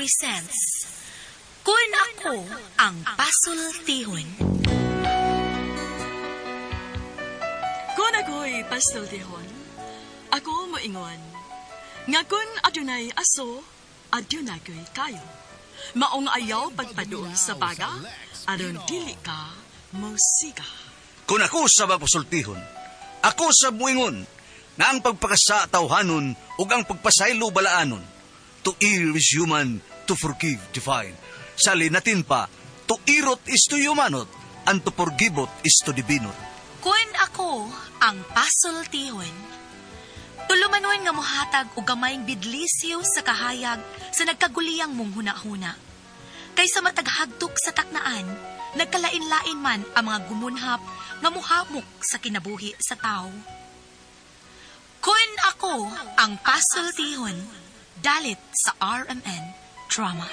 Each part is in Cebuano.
presents Kun Ako Ang Pasultihon. Kung ako'y pasultihon, ako moingon, nga kun adunay aso, adunay ko'y kayo. Maong ayaw pagpaduol sa baga, aron dili ka mosiga. Kung ako sa pasultihon, ako sa buingon, nga ang pagpakasa tawhanon ug ang pagpasaylo balaanon. To err is human, to forgive divine. Sa linatin pa, to irot is to humanot, and to forgiveot is to divinot. Kun ako ang pasultihon. Tulumanon nga mohatag og gamayng bidlisiw sa kahayag sa nagkaguliyang mong hunahuna. Kaysa mataghagtok sa taknaan, nagkalain-lain man ang mga gumunhap nga muhamok sa kinabuhi sa tao. Kun ako ang pasultihon, dalit sa RMN Drama.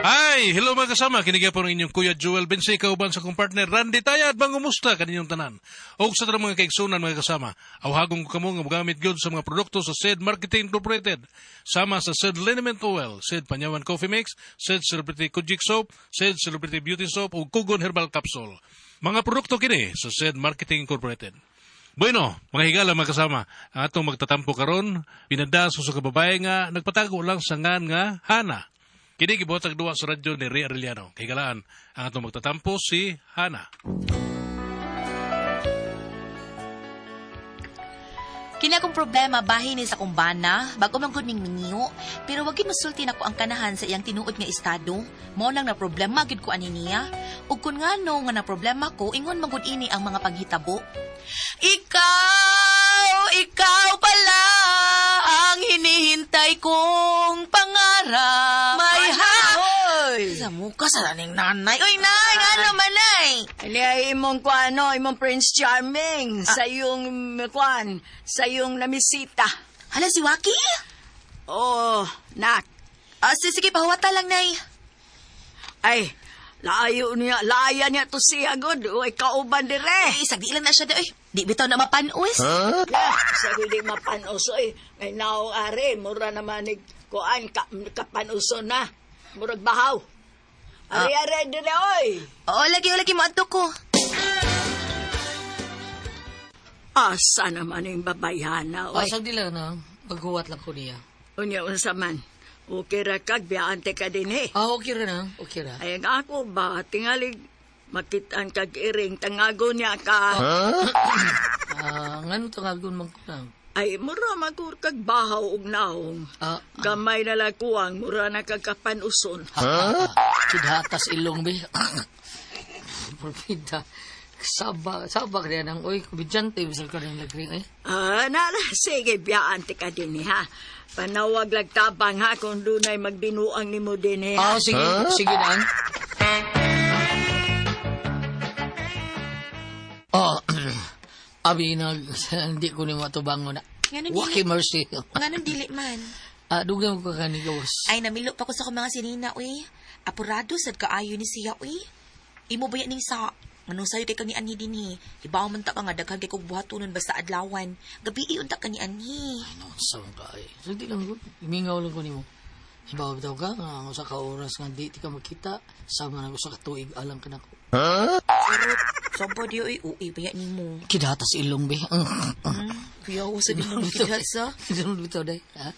Ay, hello mga kasama. Kinigyan po ng inyong Kuya Joel Bense, kauban sa kong partner Randy Taya at bangumusta kaninyong tanan. O sa tanang mga kaigsunan mga kasama, awhagong ko kamo nga mogamit gyud sa mga produkto sa SED Marketing Incorporated. Sama sa SED Liniment Oil, SED Panyawan Coffee Mix, SED Celebrity Kojik Soap, SED Celebrity Beauty Soap ug Kugon Herbal Capsule. Mga produkto kini sa SED Marketing Incorporated. Bueno, mga higala mga kasama, ang atong magtatampo karon, pinada sa usa ka babae nga nagpatago lang sa ngan nga Hana. Kini gibuhatag duwa sa radyo ni Ray Arellano. Kahigalaan, ang atong magtatampo si Hana. Kini akong problema bahin ni sa kumbana, bago man gud ning minyo, pero wag gyud masulti nako ang kanahan sa iyang tinuod nga estado. Mao nang na problema gyud ko ani niya. Ug kun ngano nga na problema ko, ingon man gud ini ang mga panghitabo. Ikaw, ikaw pala ang hinihintay kong pangarap. May ha. Hoy! Sa muka sa naning nanay. Uy, nay, ngano man nay? Ini ay imong kuano, imong Prince Charming sa iyong kuan, sa iyong namisita. Hala si Waki? Oh, nak. Ah, sige, pahuwata lang, nay. Ay, laayo niya, laaya niya to siya gud. Uy, kauban dire. Ay, sagdi lang na siya. Ay, di bitaw na mapanos. Yeah, sa di mapanuso eh. Ngay naong are, mura naman ni kuan ka, kapanuso na. Murag bahaw. Are, are, dire oy. Oo, lagi, lagi mo adto ko. Asa naman yung babayhana, oy. Pasag nila na, maghuwat lang ko niya. Unya unsa man. Okay ra kag biyaante ka din eh. Ah, okay ra na, okay ra. Ay, ang ako ba, tingali, makitaan kag iring, tangago niya ka. Ah, ngano tangagon man ko na. Ay, mura magur kag bahaw og naong. Ah, Gamay na lang kuwang, mura na kag kapanuson. Kidhatas ilong be. Porpida. Saba, saba ka nang oy, komedyante bisag ka nang lagring eh. Ah, nala, sige, biyaan ti ka din eh, ha. Panawag lagtabang ha, kung dunay magbinuang nimo din eh, ha. Ah, sige, sige nang. Oh, abi na hindi ko ni matubangon na. Ngano dili? Waki mercy. Nganong dili man? Ah, dugay mo ka kanigawas. Ay, namilo pa ko sa akong mga sinina, uy. Apurado sad kaayo ni siya, uy. Imo ba yan ning sa... Anong sayo kay kani anhi dinhi? Ibaw man ta ka nga daghan kay kog buhatonon basta adlawan. Gabi unta ka ni anhi. Sa ka ay. So, di lang ko. Imingaw lang ko nimo. Ibaw bitaw ka nga ang usa ka oras nga di ti ka makita sama na usa ka tuig alang ka nako. Charot, sabo di uy, uy ba yan nimo? Kidatas ilong be. Kuya, usa di mo sa. Bitaw bitaw day. Ha?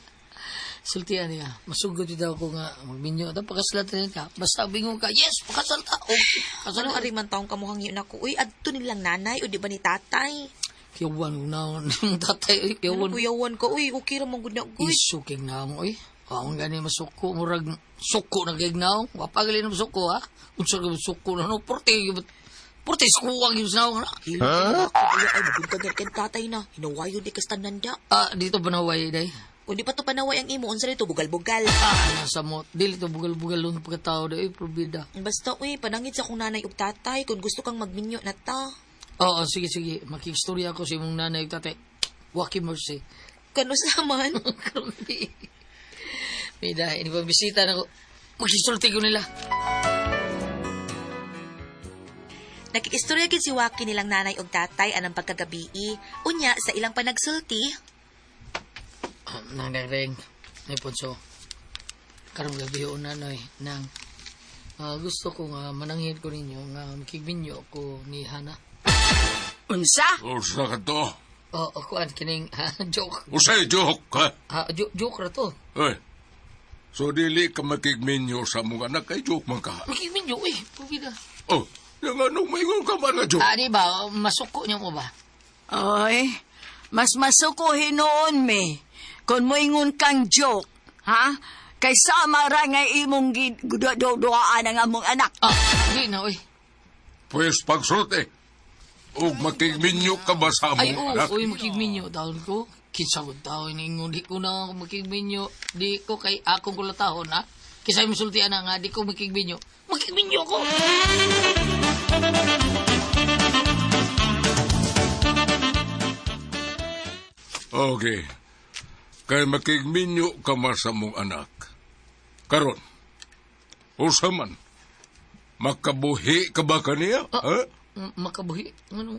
Sultian niya. Masugod bitaw ko nga magminyo. Ta pakasal ta ka. Basta bingon ka. Yes, pakasal ta. Okay. Kasal Ano ta. ari man taong kamuhang yun ako? Uy, adto nilang nanay o di ba ni tatay? Kiyawan ko na tatay. Oy, Ano Kiyawan. kuyawan ka? Uy, okay ra man gud na gud. Isu kay naong oy. Kaon gani masuko murag suko na kay naong. Wapagali na masuko ha. Unsa ka masuko na no porte porte suko ang naong na. Hilo huh? Ako, kuya, ay, mabuntag kay tatay na. Hinawayo di kas tananda. Ah, dito banaway day. Kung di pa to panaway ang imo, unsa nito bugal-bugal. Ah, nasa mo. Dili to bugal-bugal lang pagkatao day, probida. Basta, uy, panangit sa akong nanay ug tatay kung gusto kang magminyo na ta. Oo, sige, sige. Makikistorya ako sa imong nanay ug tatay. Waki mercy. Kano sa man? May dahil, ini bisita na ko. Makisulti ko nila. Nakikistorya gid si Waki nilang nanay og tatay anang pagkagabii. Unya sa ilang panagsulti, Nang nang Nay Ponso. Karong gabi una noy nang gusto ko nga mananghid ko ninyo nga makigminyo ko ni Hana. Unsa? Usa ka to. Oh, kuan kining joke. Usay joke ka. Ha, joke ra to. Oy. So dili ka makigminyo sa mong anak kay joke man ka. Makigminyo eh, pubida. Oh, yung anong maingon ka man nga joke? Ah, di ba masuko niyo mo ba? Oy, mas masuko hinuon mi. Kung moingon kang joke, ha? Kay sama ra nga imong duaan ang among anak. Ah, di na oy. Pwes pagsulti. Ug makigminyo ka ba sa Ay, among oo, anak? oy, makigminyo taon ko. Kinsa ko taon, ingon, di ko na ako makigminyo. Di ko kay akong kulatahon, ha? Kisa yung sultian na nga, di ko makigminyo. Makigminyo ko! Okay. Kay makigminyo ka man sa among anak. Karon. Usa man. Makabuhi ka ba kaniya? Ha? Makabuhi? Ano?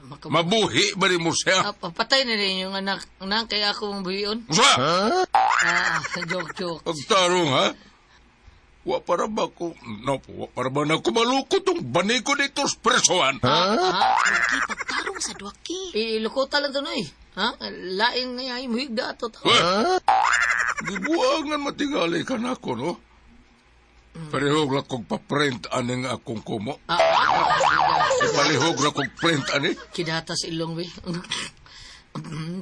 Makabuhi. Mabuhi ba ni mo siya? Ah, patay na rin yung anak. Nang kaya ako mong buhion. Usa! Ah, joke, joke. Ang tarong, ha? Wa para ba ko, no, wa para ba na kumaluko tong baniko dito sa presohan? Ha? Waki, pagtarong sa duwaki. Ilukota lang to, noy. Ha? Lain nga yung muhigda ato. Huh? Gibuangan matingali ka na ako, no? Parehog ra kog pa-print aning akong kumo. Ah, ah, Ipalihog ra kog print ani. Kidata sa ilong, be.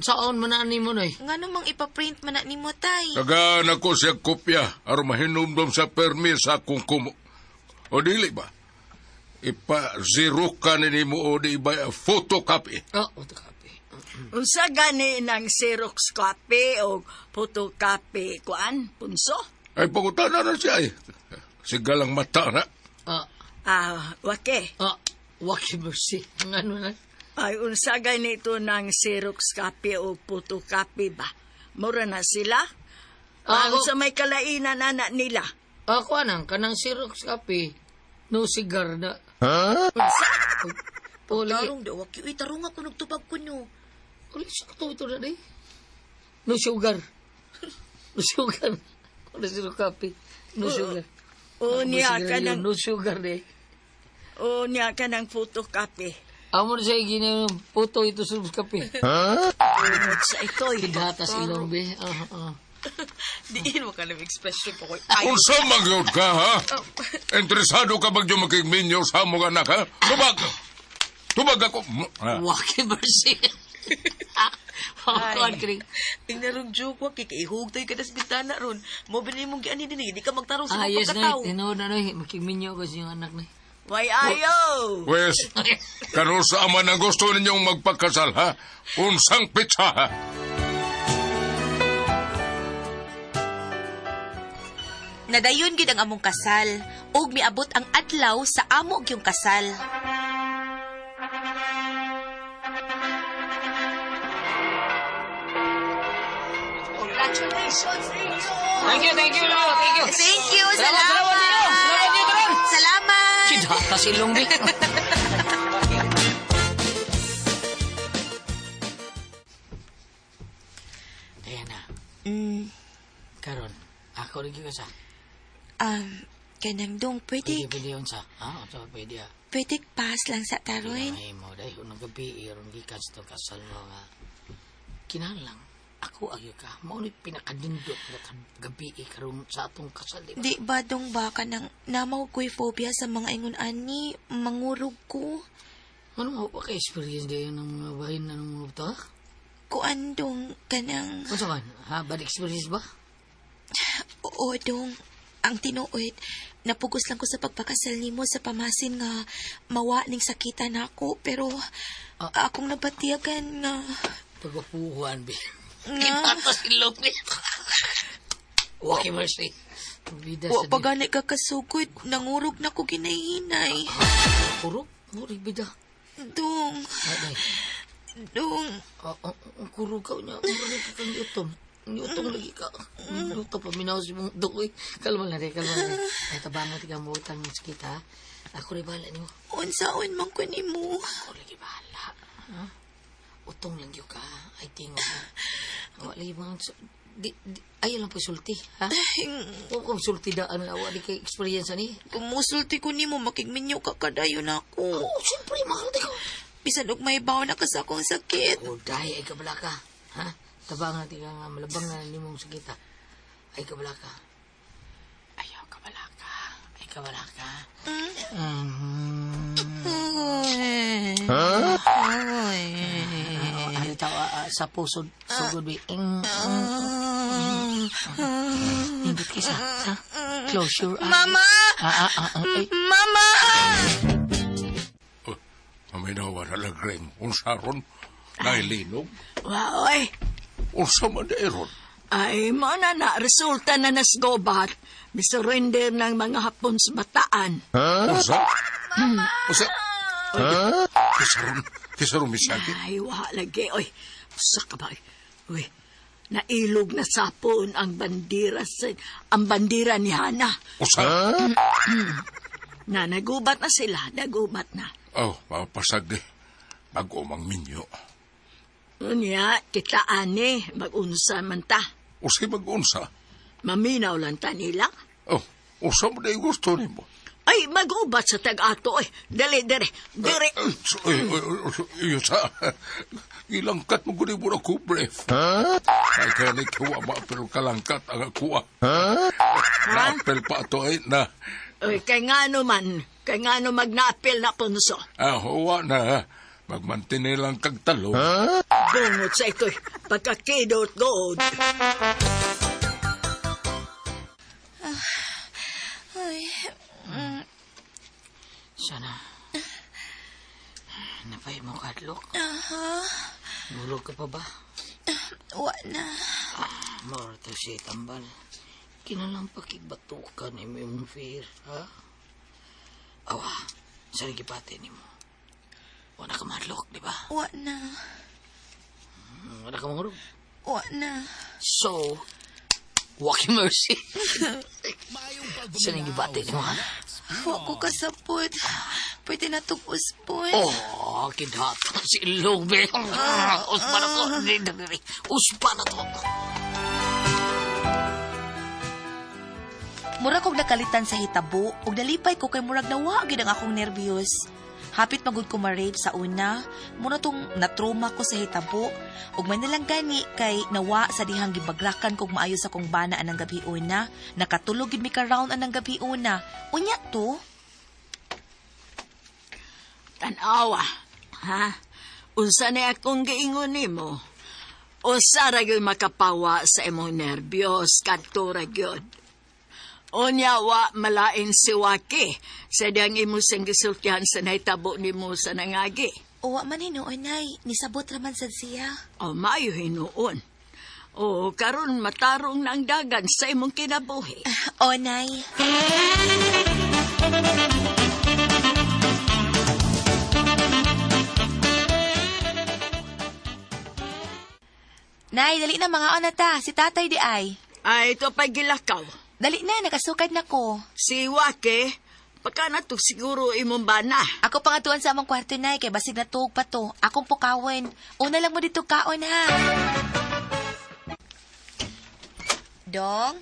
Saon man na ani mo, noy? Nga namang ipaprint man na nimo, tay. Tagaan ako siya kopya aron mahinumdom sa permi sa akong kumo. O dili ba? Ipa-zero ka ni mo o di ba photocopy. Oh, photocopy. Unsa gani ng Xerox copy o photocopy kuan, punso? Ay pangutana na siya eh. Sigalang mata na. Ah, Ah, wake. ah, waki mercy. Ang ano na? Ay, unsa gani ito ng Xerox copy o photocopy ba? Mura na sila? Ah, Ah, unsa may kalainan anak nila? Ako anang, kanang Xerox copy, no cigar na. Unsa? Oh, lagi. Tarong daw, waki. Uy, tarong ako nagtubag ko no. Uli, sakto ito na di. No sugar. No sugar. No Xerox copy. No sugar. O niya Sigarilyo, ka ng, No sugar di. o niya ka ng photocopy. Amo na siya gina puto ito sa kape. Unod sa ito'y. Kidata sa ilong be. Ah, ah. Diin mo ka ng expression ko. Unsa man gyud ka, ha? Interesado ka ba gyud makigminyo sa among anak, ha? Tubag! Tubag ako! Ha? Waki mercy. Kuan kini. Tingnan joke, waki kay ihug tayo kada sa bintana ron. Mo binili mong giani din, di ka magtarong sa Ah, imong yes, na. pagkataw. Tinuod na, noy. Makigminyo ko sa iyong anak, noy. Way ayo! Wes, kanusa man ang gusto ninyong magpakasal, ha? Unsang pitsa, ha? Nadayon gid ang among kasal ug miabot ang adlaw sa amo gyung kasal. Congratulations ninyo! Thank you, thank you, Lolo. Thank you. Thank you, Salamat, salamat. salamat ninyo. Salamat ninyo, tanan. Salamat. Kidata sa ilong, be. Ayan na. Mm, Karon, ako rin ka sa. Kanang dong, Pwede, pwede, pwede yun sa. Ha? Unsa, pwede ah. pwede pass lang sa taroy. Ay mo, dahil unang gabi, iron gikan sa itong kasal mo nga. Kinahanglan, ako agyo ka. Mao ni pinakadindot nga gabi karon sa atong kasal. Di ba? Di ba dong baka nang namaw ko'y phobia sa mga ingon ani, mangurog ko. Ano mo pa ka-experience di ng mga bahin na ng mga buta? Kuan dong kanang, Unsa man? Ha? Bad experience ba? oo dong, ang tinuod, napugos lang ko sa pagpakasal nimo sa pamasin nga mawa ning sakitan nako pero akong nabatiyagan nga Pagwapuhan, be. nga Atas ilong, be. Waki mercy. Bida wa sa pa gani ka kasugod, nangurog na ko ginahinay. Kurog? Muri, bida. Dong, Ay, dong, ang kurog ka niya. Murag ka kang yutom. Ang yutong lagi ka. Luto pa, minaw si mong dukoy. Kalma lang rin, kalma lang rin. Ay, tabangan tika mo utang sakit, ha? Ako rin bahala nimo. Unsaon man ko nimo. Ako lagi bahala. Ha? Utong lang yun ka. Ay, tingog. Wa lagi mga... Di, di, ayaw lang po sulti, ha? Huwag kong sulti daan nga. Wa di kay experience ani. Kung musulti ko nimo makigminyo ka kadayon ako. Oh, siyempre, mahal di ko. Bisan og may baw na ka sa akong sakit. Oh, dahi, ay kabala ka. Ha? Tabang natin ka nga, malabang na nimong sakita. Ay kabala ka. Ayaw kabala ka. Ay kabala ka. Huh? Ano tao, sa puso, sugod, bi. Nindot ka sa. Close your eyes. Mama! Ay, Mama! Oh, Maminawa na lagring. Unsa ron? Nailinog? Waoy. Unsa man di ron? Ay, mo na na, resulta na nasgobat. Misurrender ng mga Hapon sa Bataan. Unsa? Unsa? Kisa ron? Kisa ron misakit? Ay, wa lagi. Oy, usa ka ba? Uy, nailog na sapon ang bandira sa, ang bandira ni Hana. Unsa? Na nagubat na sila, nagubat na. Oh, mapasag di. Bago mang minyo. Unya, kita ani, magunsa man ta. Unsay mag-unsa? Maminaw lang ta nila. Oh, unsa man di gusto nimo? Ay, magubat sa tag-ato. Oy, dali, dere, dere. Iyo sa ilangkat mo gud mo na ko bref. Ay kaya ni kuwa maapel kalangkat ang akuha. Naapel pa ato ay na. Oy, kay ngano man, kay ngano magnapil na punso. Ah, huwa na. Magmantine lang kag talo. Bungot sa ito'y pagkakidot god. Ay, Sana. Napay mo kadlok. aha. Mulog ka pa ba? Wa na. Mora to si tambal. Kinalang pakigbatukan ni imong fear, ha? Awa, sa gipati nimo. Wala ka madlok, di ba? Wa na. Wala ka mangurog. Wa na. So, walking mercy. Sa gibati nimo, ha? Wa ko kasapot. Pwede na tog uspon. Oh, kidhat si ilong, be. Uspa na to. Uspa na to. Mura kog nakalitan sa hitabo ug nalipay ko kay murag nawa gid ang akong nervyos. Hapit magud ko ma-rape sa una, muna tong natroma ko sa hitabo ug may nilang gani kay nawa sa dihang gibagrakan kog maayo sa kong bana anang gabi una, nakatulog gid mi ka round anang gabi una. Unya to, Tanawa, ha? Unsa na akong giingon nimo? Usa ra gyud makapawa sa imong nervyos kadto ra gyud. Unya wa malain si Waki sa diyang imo sing gisultihan sa nahitabo nimo sa nangagi. Uwa man hinuon ay, nisabot raman sad siya. O maayo hinuon. O karon matarong na ang dagan sa imong kinabuhi. O, nay. Nay, dali na mga ona ta. Si tatay di ay. Ay, ito pa gilakaw. Dali na, nakasukad na ko. Si Waki, pagka na to siguro imong bana. Ako pangatuan sa among kwarto, nay, kay basig na tuog pa to. Akong pukawin. Una lang mo dito kaon, ha? Dong?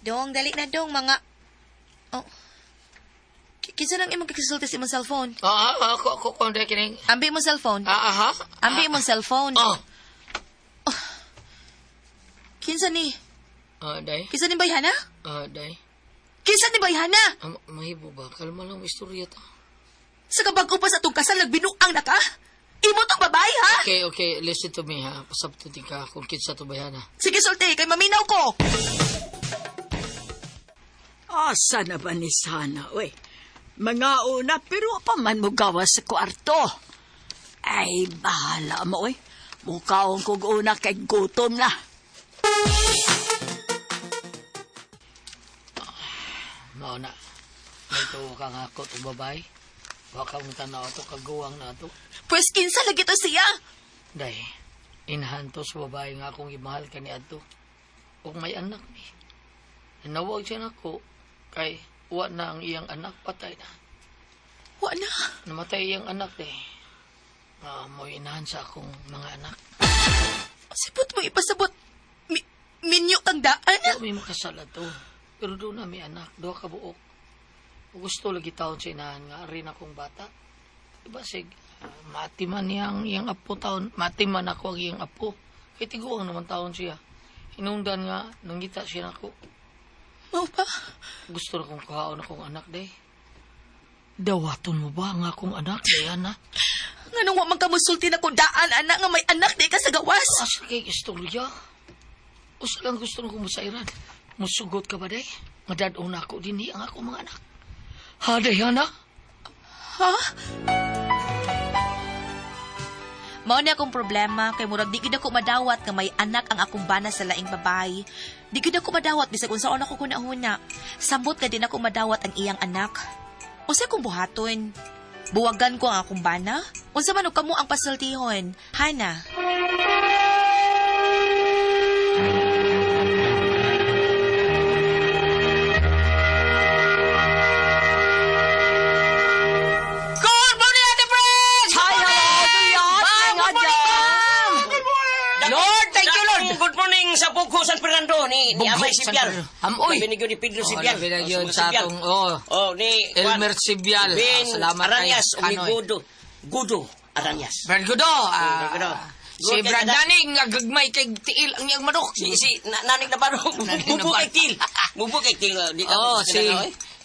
Dong, dali na, dong, mga... Oh. Kinsa nang imong kikasulti sa imong cellphone? Ko, ko, kining. Ambi imong cellphone. Aha. Ambi imong cellphone. Oh. Kinsa ni? Day. Kinsa ni Bayhana? Day. Kinsa ni Bayhana? Mahibo ba? Kalma lang istorya ta. Sa kabag pa sa itong kasal, nagbinuang na ka? Imo tong babae, ha? Okay, okay. Listen to me, ha? Pasabtutin ka kung kinsa to bayana. Sige, sulti, kay maminaw ko. Asa na ba ni Sana, uy? Mga una, pero pa man mo gawa sa kwarto. Ay, bahala mo, uy. Mukaon kog una kay gutom na. Mao na. May tuo ka nga ako to babae. Waka mo tanaw to kaguwang na to. Pwes kinsa lagi to siya. Day, inahan to sa babae nga akong imahal kani adto. Ug may anak ni. Nawag siya nako kay Wa na ang iyang anak, patay na. Wa na. Namatay iyang anak eh. Mo inahan sa akong mga anak. Sipot mo ipasabot. Minyo kang daan. Wa may makasala to. Pero doon na may anak, duha ka buok. Gusto lagi taon sa inahan nga rin akong bata. Diba sig, matiman niya ang iyang apo taon, matiman ako ang iyang apo. Kay tiguang naman taon siya. Hinungdan nga, nangita siya nako. Mao pa. Gusto na kong kuhaon akong anak, day. Dawaton mo ba ang akong anak, Diana? Nganong wa man ka mosulti na ko daan anak nga may anak di ka sa gawas. Asa kay istorya? Usa lang gusto na kong masairan. Musugot ka ba, day? Madad-on ako din ang akong mga anak. Ha, Diana? Ha? Mao ni akong problema kay murag di gid ako madawat nga may anak ang akong bana sa laing babae. Di gid ako madawat bisag unsaon ako kunahuna. Samot ka din ako madawat ang iyang anak. Unsa akong buhaton? Buwagan ko ang akong bana? Unsa man og kamo ang pasultihon? Hana. Good morning, Ate Pres! Hi, hello, Ma'am, good morning, ma'am! Lord, thank you, Lord! Good morning sa Bugho San Fernando ni Bugho, Amay San Sibyal. Fernando. Amoy. Labi ni gyud ni Pedro Oh, Sibyal. labi na Oh, yun sa sa Sibyal. atong, oh. Oh, ni Elmer Sibyal. Ben Ah, salamat kay Aranyas ug ni Kanoy. Gudo. Gudo Aranyas. Brad Gudo. Brad Gudo. Si Good kay Brad kada- Naning, agagmay kay tiil ang iyang manok. Si Naning Navarro. Naning Mubo Navarro. kay til. Mubo kay til. Di ka Oh,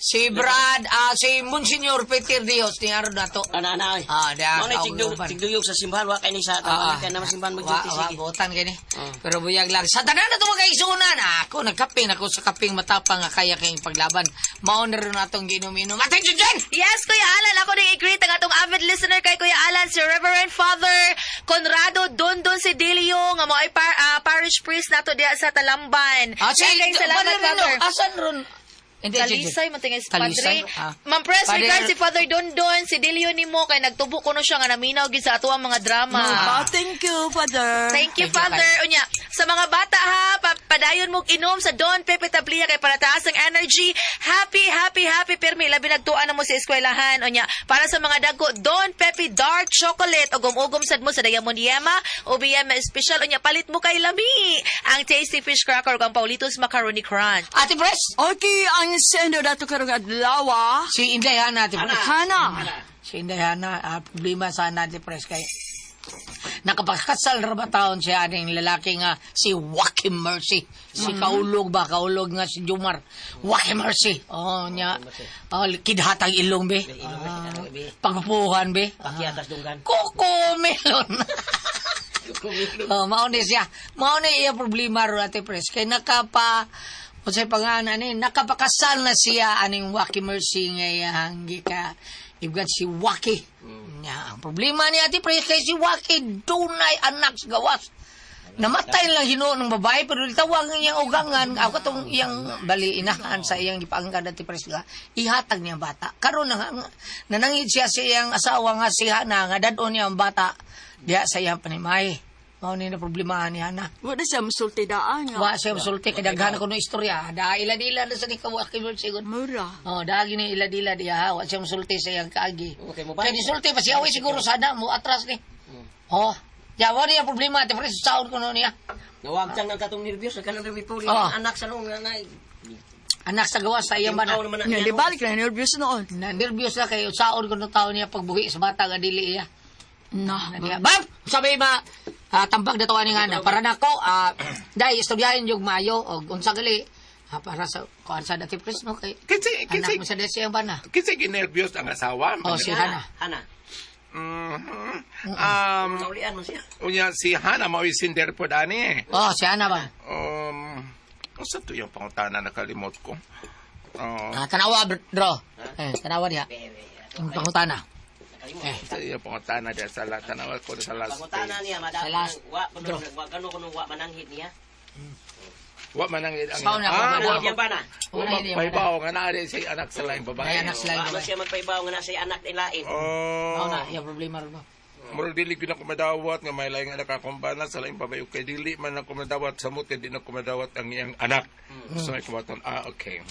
si Brad, si Monsignor Peter Dios ni aron nato. Ana ana oy. Ah, diya, Mao ni kaugnuban. tigduyog sa simbahan wa kay ni sa Ah, tawag kay na simbahan mag-duty wa, sige. buotan kay ni. Pero buyag lang. Sa tanan na ito mga kaigsunan, ako, nagkaping ako sa kaping matapang nga kaya kayong paglaban. Mao na rin atong ginom-inom. Attention dyan! Yes, Kuya Alan. Ako rin i-greet ang atong avid listener kay Kuya Alan, si Reverend Father Conrado Dondon Cedilio, nga mo ay parish priest nato diha sa Talamban. Ah, si, Daghang salamat, Father Rino, Father. Asan ron? Hindi, Talisay, man tingay si Talisay? Padre. Ah. Ma'am Press, Father- regards si Father Dondon, si Delio nimo kay nagtubo kuno siya nga naminaw gid sa ato ang mga drama. Ah, thank you, Father. Thank you, Thank you, Father. Unya, sa mga bata ha, padayon mong inom sa Don Pepe Tablia kay para taas ang energy. Happy, happy, happy pirmi. Labi nagtuan na mo sa eskwelahan. Unya, para sa mga dagko, Don Pepe Dark Chocolate. Ugom-ugom sad mo sa Diamond Yema o BM Special. Unya, palit mo kay Lami. Ang Tasty Fish Cracker ug ang Paulitos Macaroni Crunch. Ate Pres! Okay, ang sendo dato karong adlaw. Si Inday Hana, Ate Pres. Hana. Si Inday Hana, problema sa Ate Pres kay nakapagkasal ra ba taon siya aning lalaki nga si Joaquin Mercy. Si kaulog ba, kaulog nga si Jumar. Joaquin Mercy. Oh, nya. Oh, kidhatag ilong be. Pagpupuhan be. Pakiatas dunggan. Coco melon. Oh, mao ni siya. Mao ni iya problema ro Ate Pres kay nakapa unsay pangalan ani nakapakasal na siya aning Waki Mercy nga iyang gika ibgat si Waki. Nya, ang problema ni Ate Pres kay si Waki dunay anak sa gawas. Namatay lang hinuon ng babae pero tawag niyang ugangan ako tong iyang bali inahan sa iyang gipaangkan Ate Pres nga ihatag niya ang bata. Karon na nanangit siya sa iyang asawa nga si Hana nga dadon niya ang bata diha sa iyang panimay. Mao ni na problema ni Hana. Wa na siya musulti daan nga. Wa siya musulti kay daghan ako ng istorya. Da ila-dila na sa ni ka Waki Mercy gud. Mura. Oh, dagi ni ila-dila diha ha. Wa siya musulti sa iyang kaagi. Okay, mo ba? Kay disulti pa siya away siguro sana mo atras ni. Oh, ya wa niya problema Ate Pres saon ko no niya. Nawagtang ng katong nervyos nagkanon rin puli Oh. anak sa nung nanay. Anak sa gawas sa iyang bana. Tao naman na Nga, niya, di no? balik na nervyos noon. Na nervyos na kayo saon ko no tao niya pagbuhi sa bata nga dili iya. Na. Niya. Bam, sabi ma tambag na to ani nga na para nako dai istoryahin jug maayo og unsa gali para sa kuan sa dati Pres no kay Kinsa anak kinsa mo sa desi ang bana. kinsa ginervyos ang asawa. Oh, si Hana. Hana. Mhm. Saulian mo siya. Unya si Hana mao sinder po dani. Oh, si Hana ba? Unsa to yung pangutana nakalimot ko? Oh, Tanawa bro. Eh, tanawa diha. Ang pangutana. Eh, sa iyo pangutana diya sa lahat. Tanawa ko sa last Pangutana page. niya Sa madam. last Wa kuno wa kano kuno wa mananghid niya. Wa man ang Sao na ako, ah, wala. wa Yang bana. wa magpaibaw nga naa di si anak sa laing babae. May anak sa laing Wa man babae. siya magpaibaw nga na say anak nilain. Oh. Mao na, iya problema ron. Murag dili gyud ako madawat nga may laing anak akong bana sa laing babae kay dili man ako madawat sa kay di na ako madawat ang iyang anak. So may kumaton, okay.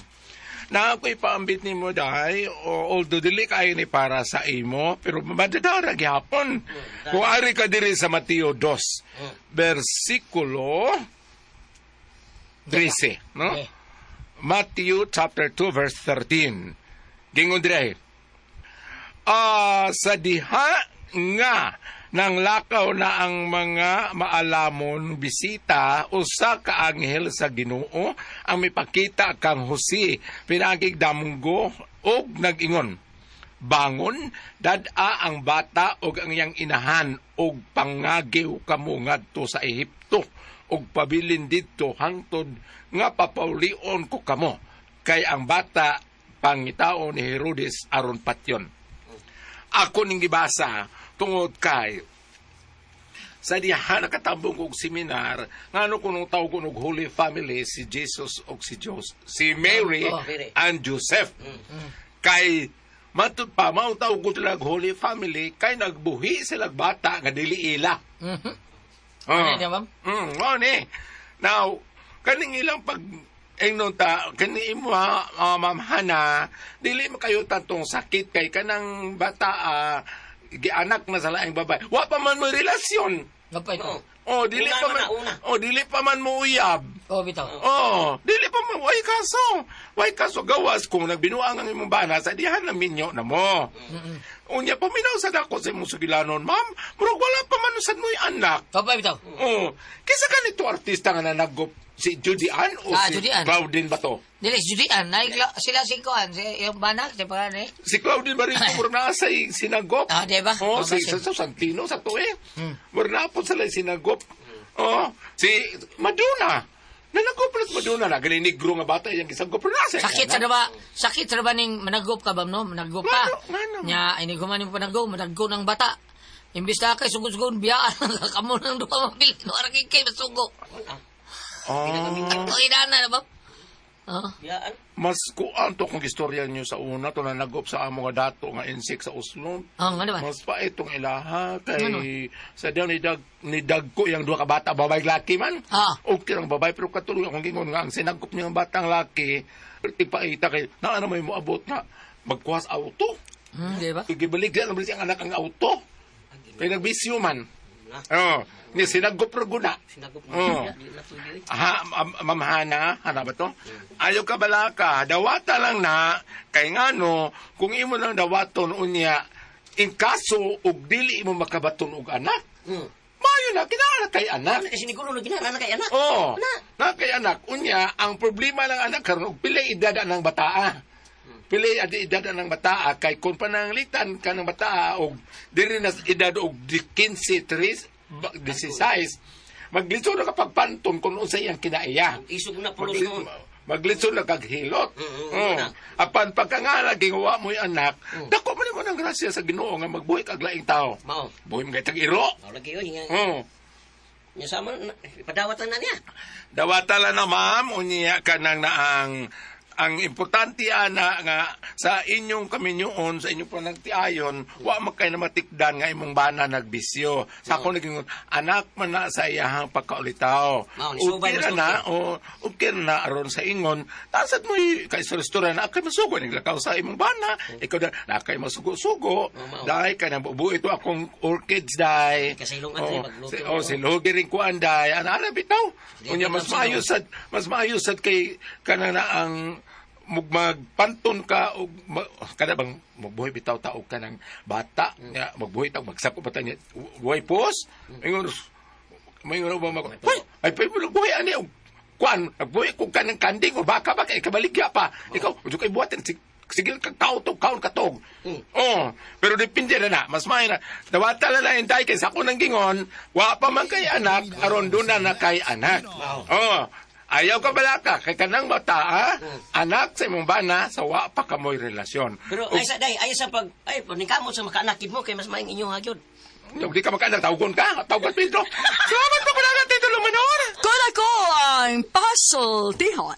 Na ako ipaambit nimo dai, although dili kaayo ni para sa imo, pero madadara gihapon. Kung ari ka diri sa Mateo 2, versikulo 13, no? Okay. Matthew chapter 2 verse 13. Gingon dire. Sa diha nga nang lakaw na ang mga maalamon bisita, usa ka anghel sa Ginoo ang mipakita kang Jose pinaagig damgo og nag-ingon, "Bangon, dad-a ang bata og ang iyang inahan og pangagiw kamo ngadto sa Ehipto og pabilin didto hangtod nga papaulion ko kamo, kay ang bata pangitaon ni Herodes aron patyon." Ako ning gibasa tungod kay sa diha nakatambong og seminar ngano kunong tawag og Holy Family si Jesus og si Jos, si Mary Oh, Mary. and Joseph. Kay matud pa mao tawag ko sila og Holy Family kay nagbuhi sila bata nga dili ila. Oh. Ano niya, ma'am? Mao ni. Now, kaning ilang pag ingnon ta kani imo ha, Ma'am Hana, dili makayo tantong sakit kay kanang bata gianak na sa laing babae. Wa pa man mo relasyon. Gapay to. Oh, dili Una pa man man na, una. Oh, dili pa man mo uyab. Oh, bitaw. Oh, dili pa man way kaso. Way kaso gawas kung nagbinuang ang imong bana sa dihan na minyo na mo. Unya paminaw sa dako sa imong sugilanon, ma'am. Murag wala pa man sad mo'y anak. Gapay bitaw. Oh, kaysa kanito artista nga nanagop si Judy Ann o Ah, si Judy Ann. Claudine ba to? Dili si Judy Ann, sila si Kuan, si yung banak, si pangalan eh. Si Claudine Barreto murag naa sa sinagop. Ah, di ba? Oh, Oh, si basin. sa Santino sa to eh. Murag naa po sila sinagop. Oh, si Madonna. Nanagop na si Madonna na galing negro nga bata iyang gisagop pero nasa. Sakit sa ba? Sakit sa ba ning managop ka ba no? Managop ka. Ngano, ngano? Nya ini guman yung panagop, managop ng bata. Imbis na kay sugod-sugod biyaan kamo nang duha mapili no ara kay kay masugo. Oh, Okay na na ba? Oh. Biyaan. Mas kuan to kung istorya niyo sa una to nanagop sa amo nga dato nga insect sa Oslo. Oh, ano ba? Mas pa itong ilaha kay Ano? sa diyan ni dag ni dagko yang duha ka bata babae laki man. Ah. Okay lang babae pero katuloy akong gingon nga ang sinagop niya ang batang laki tipaita kay naa na may moabot na magkuha sa auto. Di ba? Gibalik na naman siyang anak ang auto. Kay nagbisyo man. Oh, ni sinagop ra guna. Sinagop mo. Oh. Di na pwede, oy. Ha, Ma'am Hana, Hana ba to? Ayaw ka balaka, dawata lang na, kay ngano, kung imo lang dawaton unya, in kaso og dili imo makabaton og anak, maayo na, kinahanglan kay anak. Ano kasi ni Gulo na ginana na kay anak. Oo, Na. na kay anak. Unya, ang problema ng anak karon og pila edad ang bataa. Pila edad ang bataa kay kung pananglitan ka ng bataa og diri na sa edad og 15, 3, 16, maglisod na kapag panton kung unsay iyang kinaiya. Isog na pulos noon. Maglisod na kag hilot. Mm, na. Apan pagka nga lagi wa mo'y anak, dako man mo ng grasya sa Ginoo nga magbuhi kag laing tao. Mao. Buhi mo kay tag iro. Mao lagi oy nga. Nya sama na, ipadawatan na niya. Dawata lang na ma'am, unya ka nang naang ang importante ana nga sa inyong kaminyoon, sa inyong panagtiayon, wa man kay namatikdan nga imong bana nagbisyo. Sa ako naging anak man na sa iyahang pagkaulitaw. Mao, ni subay Okay ra mas na, o okay na aron sa ingon, tasad mo kay sa restaurant, na kay masugo naglakaw sa imong bana, ikaw na, na kay masugo-sugo, mao. dai kay nang bubuo ito akong orchids dai. Kasilong Oh, adre, magluto. si, oh, silogi rin kuan dai. Ana ana bitaw. Sige, Unya bitaw, mas maayo sad, mas maayo sad kay kanang na ang magpanton ka og kada bang magbuhi bitaw ta og kanang bata nga magbuhi ta og magsako pa ta niya way pos ingon maingon ba mag Hoy, ay pa mo buhi ani og kuan nagbuhi ko kanang kanding o baka ba kay kabaligya pa ikaw ujo kay buhatin sigil kag kautog kaon katog. Oh, pero depende na na mas may na dawata na na hintay kay sa ako nang gingon wa pa man kay anak aron duna na kay anak. Oh, ayaw ka balaka kay kanang bata ah, anak sa imong bana sa wa pa kamoy relasyon. Pero ay sa day, ay sa pag ay paningkamot sa makaanakid mo kay mas maing inyong hagyod. Ug di ka makaanak, tawgon ka, tawgon Pedro. Salamat pa pala Tito Lumanor. Kun ako ang pasultihon.